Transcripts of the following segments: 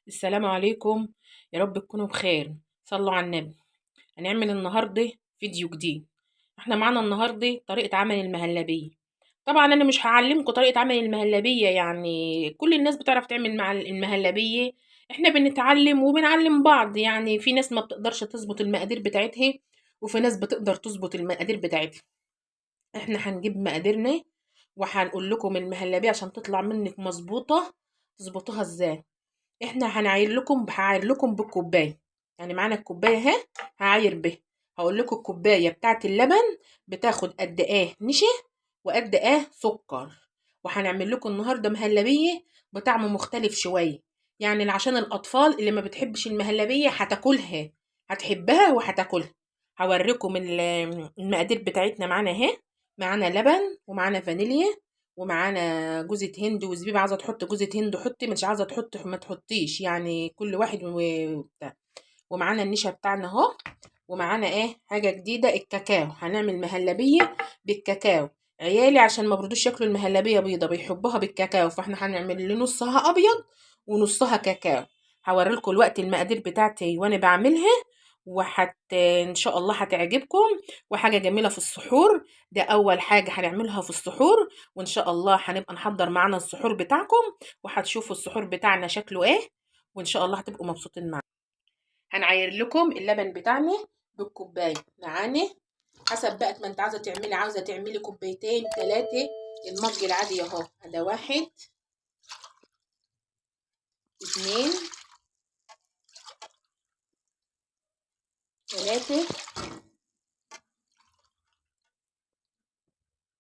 السلام عليكم، يا رب تكونوا بخير. صلوا على النبي. هنعمل النهارده فيديو جديد. احنا معانا النهارده طريقه عمل المهلبيه. طبعا انا مش هعلمكم طريقه عمل المهلبيه، يعني كل الناس بتعرف تعمل مع المهلبيه. احنا بنتعلم وبنعلم بعض، يعني في ناس ما بتقدرش تظبط المقادير بتاعتها وفي ناس بتقدر تظبط المقادير بتاعتها. احنا هنجيب مقاديرنا وهنقول لكم المهلبيه عشان تطلع منك مظبوطة تظبطوها ازاي. احنا هنعاير لكم، هعاير لكم بالكوبايه، يعني معانا الكوباية اهي هعاير بها. هقول لكم الكوباية بتاعه اللبن بتاخد قد ايه نشا وقد ايه سكر. وهنعمل لكم النهارده مهلبية بطعم مختلف شوية، يعني عشان الاطفال اللي ما بتحبش المهلبيه هتاكلها، هتحبها وهتاكلها. هوريكم المقادير بتاعتنا. معانا اهي، معانا لبن ومعانا فانيليا ومعانا جوزة هند وزبيب. عايزه تحط جوزة هند حطي، مش عايزه تحط ما تحطيش، يعني كل واحد وبتاع. ومعانا النشا بتاعنا اهو، ومعانا ايه حاجة جديدة، الكاكاو. هنعمل مهلبية بالكاكاو. عيالي عشان ما برضوش ياكلوا المهلبيه بيضة، بيحبوها بالكاكاو، فاحنا هنعمل نصها ابيض ونصها كاكاو. هوريلكم الوقت المقادير بتاعتي وانا بعملها، وحت ان شاء الله هتعجبكم، وحاجه جميلة في السحور. ده اول حاجة هنعملها في السحور، وان شاء الله هنبقى نحضر معانا السحور بتاعكم، وهتشوفوا السحور بتاعنا شكله ايه، وان شاء الله هتبقوا مبسوطين معانا. هنعاير لكم اللبن بتاعنا بالكوبايه معانا، حسب بقى ما انت عاوزه تعملي. عاوزه تعملي كوبايتين 3، المج العادي اهو، ده 1 2 3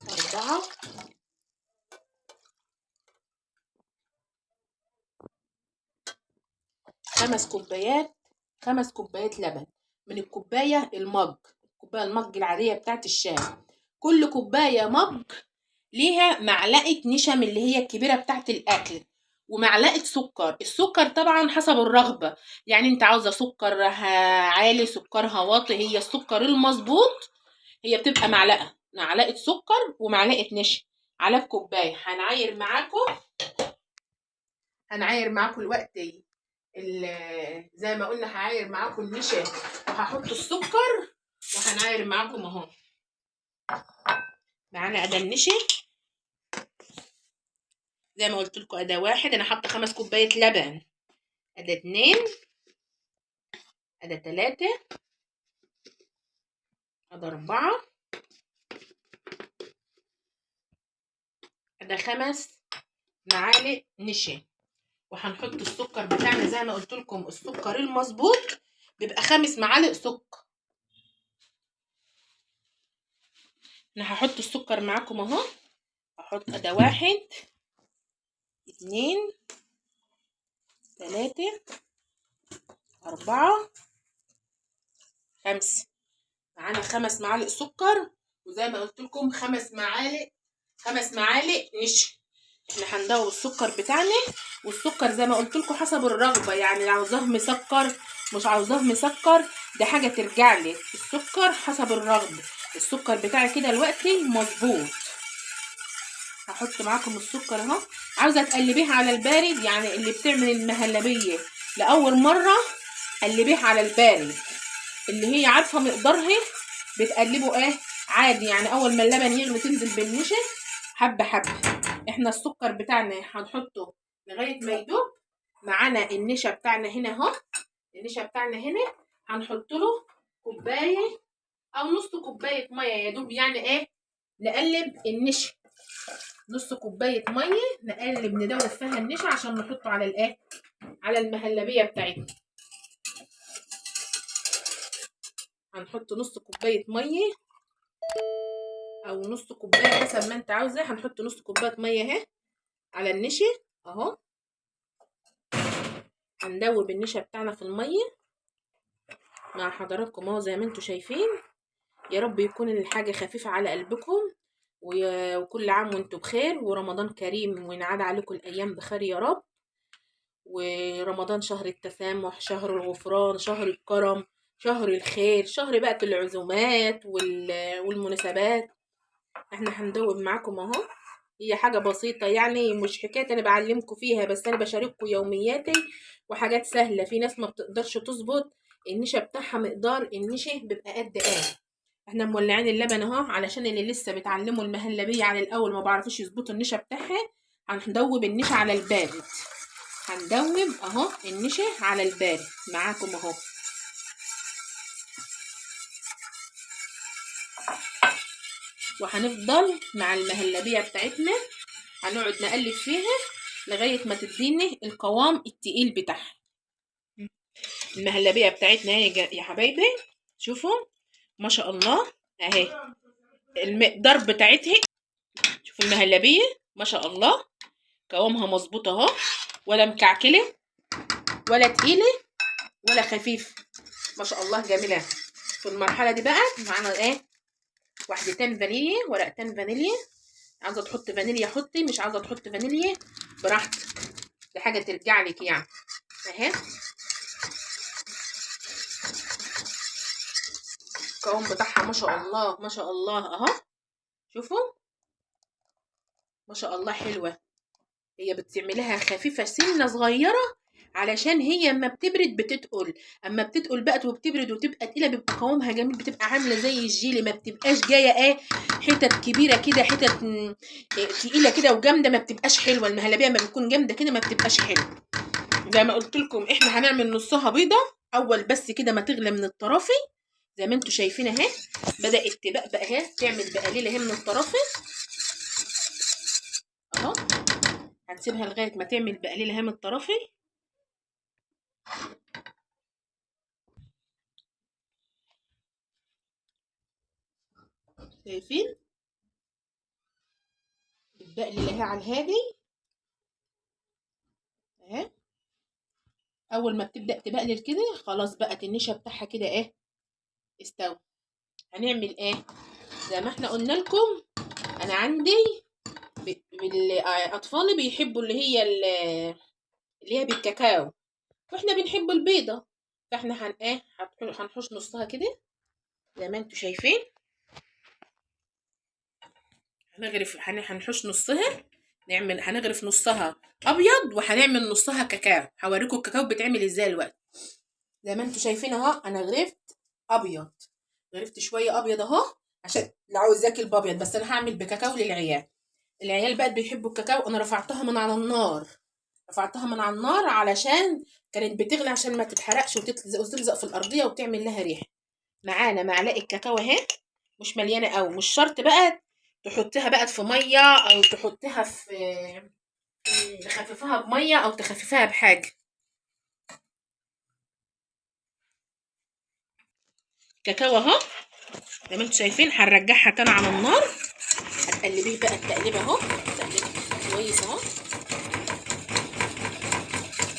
4 5 كوبايات. 5 كوبايات لبن من الكوباية المج، الكوباية المج العادية بتاعت الشاي. كل كوباية مج ليها معلقه نشا من اللي هي الكبيرة بتاعت الاكل، ومعلقة سكر. السكر طبعا حسب الرغبة، يعني انت عاوزه سكر عالي سكرها واطي، هي السكر المظبوط هي بتبقى معلقه سكر ومعلقة نشا على الكوباية. هنعاير معاكم الوقت زي ما قلنا، هعاير معاكم النشا وهحط السكر، وهنعاير معاكم اهو. معانا اداه النشا زي ما قلت لكم، اداه 1، انا حاطه 5 كوبايات لبن، اداه 2، اداه 3، اداه 4، اداه 5 معالق نشا. وهنحط السكر بتاعنا زي ما قلت لكم، السكر المظبوط بيبقى 5 معالق سكر. انا هحط السكر معاكم اهو، هحط اداه 1 2 3 4 5. معانا 5 معالق سكر، وزي ما قلت لكم 5 معالق نشا. احنا هندوب السكر بتاعنا، والسكر زي ما قلت لكم حسب الرغبة، يعني عاوزاه مسكر مش عاوزاه مسكر، ده حاجة ترجع لك. السكر حسب الرغبة. السكر بتاعي كده دلوقتي مظبوط. هحط معاكم السكر اهو. عاوزه تقلبيها على البارد، يعني اللي بتعمل المهلبيه لاول مرة قلبيها على البارد، اللي هي عارفه مقدارها بتقلبه ايه عادي، يعني اول ما اللبن يغلي تنزل بالنشا حبه حبه. احنا السكر بتاعنا هنحطه لغاية ما يدوب. معانا النشا بتاعنا هنا اهو، النشا بتاعنا هنا هنحط له كوباية او نص كوباية مية يا دوب، يعني ايه نقلب النشا نص كوباية مية، نقلب ندوب فيها النشا عشان نحطه على الايه على المهلبيه بتاعتنا. هنحط نص كوباية مية او نص كوباية حسب ما انت عاوزه. هنحط نص كوباية مية اهي على النشا اهو. هندوب النشا بتاعنا في المية مع حضراتكم اهو زي ما انتم شايفين. يا رب يكون الحاجة خفيفة على قلبكم، وكل عام وانتم بخير، ورمضان كريم، وينعاد عليكم الايام بخير يا رب. ورمضان شهر التسامح، شهر الغفران، شهر الكرم، شهر الخير، شهر بقى العزومات والمناسبات. احنا هندوب معاكم اهو. هي حاجة بسيطة يعني، مش حكاية انا بعلمكم فيها، بس انا بشارككم يومياتي وحاجات سهلة. في ناس ما بتقدرش تظبط النشا بتاعها، مقدار النشا بيبقى قد ايه. احنا مولعين اللبن اهو علشان اللي لسه بيتعلموا المهلبيه على الاول ما بعرفوش يظبطوا النشا بتاعها. هندوب النشا على البارد، هندوب اهو النشا على البارد معاكم اهو. وهنفضل مع المهلبيه بتاعتنا هنقعد نقلب فيها لغاية ما تديني القوام التقيل بتاعها. المهلبيه بتاعتنا اهي يا حبايبي، شوفوا ما شاء الله اهي المقدار بتاعتها. شوفوا المهلبيه ما شاء الله قوامها مظبوط اهو، ولا مكعكله ولا تقيلة ولا خفيف، ما شاء الله جميلة. في المرحلة دي بقى معانا ايه، واحدتين فانيليا، ورقتين فانيليا. عاوزه تحط فانيليا حطي، مش عاوزه تحط فانيليا براحتك، دي حاجة ترجع لك يعني اهي. القوام بتاعها ما شاء الله ما شاء الله اهو، شوفوا ما شاء الله حلوة. هي بتعملها خفيفة سنة صغيرة علشان هي اما بتبرد بتتقل، اما بتتقل بقى وبتبرد وتبقى تقيلة بيبقى قوامها جميل، بتبقى عامله زي الجيلي، ما بتبقاش جاية ايه حتت كبيرة كده، حتت تقيلة كده وجامده، ما بتبقاش حلوة. المهلبيه ما بتكون جامدة كده ما بتبقاش حلوة. زي ما قلت لكم احنا هنعمل نصها بيضة اول بس كده ما تغلى من الطرافي، زي ما انتم شايفين اهي بدات تبقبق اهي، تعمل بقليله اهي من الطرافي اهو. هنسيبها لغاية ما تعمل بقليله اهي من الطرافي. شايفين بتبقلل اهي على الهادي اهي. اول ما بتبدا تبقلل كده خلاص بقت النشا بتاعها كده ايه استوى. هنعمل ايه زي ما احنا قلنا لكم، انا عندي اطفالي بيحبوا اللي هي بالكاكاو، واحنا بنحب البيضة، فاحنا هن ايه هنحوش نصها كده زي ما انتم شايفين. هنغرف، هنحوش نصها، نعمل هنغرف نصها ابيض وهنعمل نصها كاكاو. هوريكم الكاكاو بيتعمل ازاي دلوقتي. زي ما انتم شايفين اهو انا غرفت ابيض، غرفت شوية ابيض اهو عشان اللي عاوز ياكل بابيض، بس انا هعمل بكاكاو للعيال. العيال بقت بيحبوا الكاكاو. انا رفعتها من على النار، رفعتها من على النار علشان كانت بتغلي، عشان ما تتحرقش وتلزق في الارضية وتعمل لها ريحه. معانا معلقه كاكاو اهي، مش مليانة قوي، مش شرط بقى تحطها بقى في مية او تحطها في تخففها بميه او تخففها بحاجة. كاكاو اهو زي ما انتم شايفين، هنرجعها تاني على النار. هتقلبيه بقى التقليب اهو، تقليب كويس اهو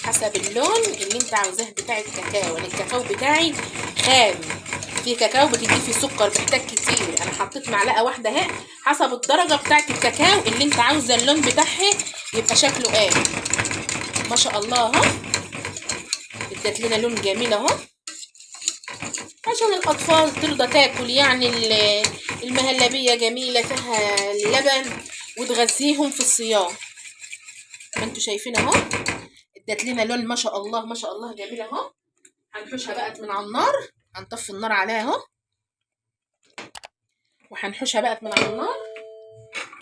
حسب اللون اللي انت عاوزاه بتاع الكاكاو. انا الكاكاو بتاعي خام، في كاكاو بتدي فيه سكر بيحتاج كتير، انا حطيت معلقه واحدة اهي حسب الدرجة بتاعه الكاكاو اللي انت عاوزه اللون بتاعها يبقى شكله ايه. ما شاء الله اهو ادت لنا لون جميل اهو، عشان الاطفال ترضى تاكل يعني. المهلبيه جميلة فيها اللبن وتغذيهم في الصيام. ما انتوا شايفين اهو ادت لنا لون ما شاء الله ما شاء الله جميل اهو. هنحوشها بقى من على النار، هنطفي النار عليها اهو، وهنحوشها بقى من على النار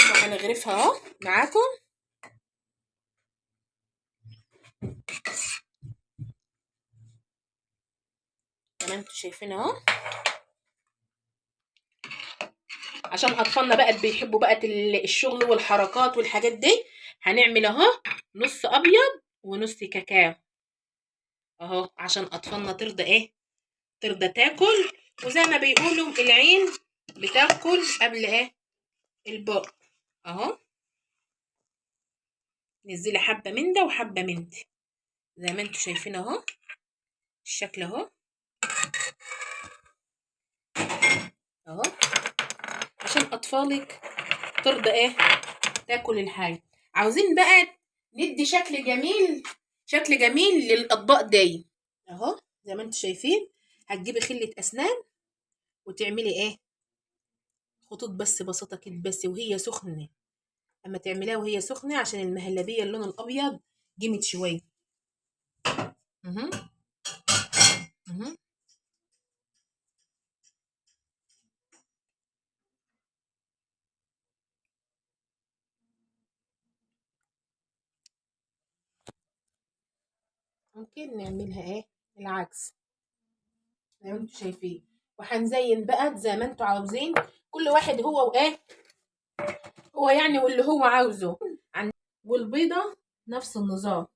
وهنغرفها اهو معاكم. تمام انتوا شايفين اهو، عشان اطفالنا بقى بيحبوا بقى الشغل والحركات والحاجات دي. هنعمل اهو نص ابيض ونص كاكاو اهو، عشان اطفالنا ترضى ايه، ترضى تاكل. وزي ما بيقولوا العين بتاكل قبل ايه البق اهو. نزلي حبه من ده وحبه من ده زي ما انتوا شايفين اهو الشكل اهو اهو، عشان اطفالك ترضى ايه تاكل الحاجة. عاوزين بقى ندي شكل جميل، شكل جميل للاطباق دي اهو زي ما انتوا شايفين. هتجيبي خله اسنان وتعملي ايه خطوط بس بسيطة كده بس، وهي سخنة اما تعمليها وهي سخنة، عشان المهلبيه اللون الابيض جمد شوية. اها اها. ممكن نعملها ايه العكس زي ما انتوا شايفين. وهنزين بقى زي ما انتوا عاوزين، كل واحد هو وايه هو يعني واللي هو عاوزه. والبيضة نفس النظام،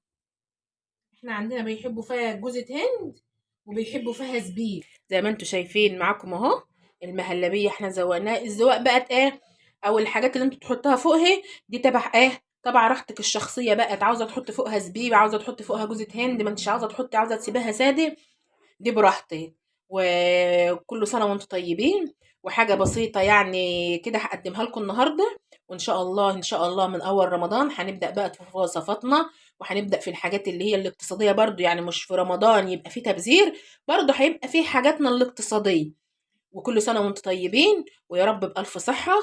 احنا عندنا بيحبوا فيها جوزة هند وبيحبوا فيها زبيب. زي ما انتوا شايفين معاكم اهو المهلبيه احنا زوقناها. الزواق بقت ايه او الحاجات اللي انتوا تحطها فوقها دي تبع ايه، تبع راحتك الشخصية بقى. عاوزه تحط فوقها زبيب، عاوزه تحط فوقها جوزة هند، ما انتش عاوزه تحطي، عاوزه تسيبها ساده، دي براحتك. وكل سنة وانتم طيبين. وحاجه بسيطة يعني كده هقدمها لكم النهارده، وان شاء الله ان شاء الله من اول رمضان هنبدا بقى في وصفاتنا، وهنبدا في الحاجات اللي هي الاقتصادية برضو، يعني مش في رمضان يبقى في تبذير، برضو هيبقى في حاجاتنا الاقتصادية. وكل سنة وانتم طيبين، ويا رب بالف صحة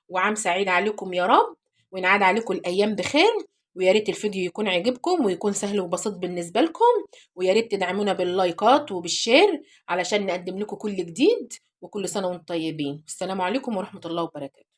وعام سعيد عليكم يا رب، وينعاد عليكم الايام بخير. ويا ريت الفيديو يكون عجبكم ويكون سهل وبسيط بالنسبة لكم، ويا ريت تدعمونا باللايكات وبال share علشان نقدم لكم كل جديد. وكل سنة وانتم طيبين. السلام عليكم ورحمة الله وبركاته.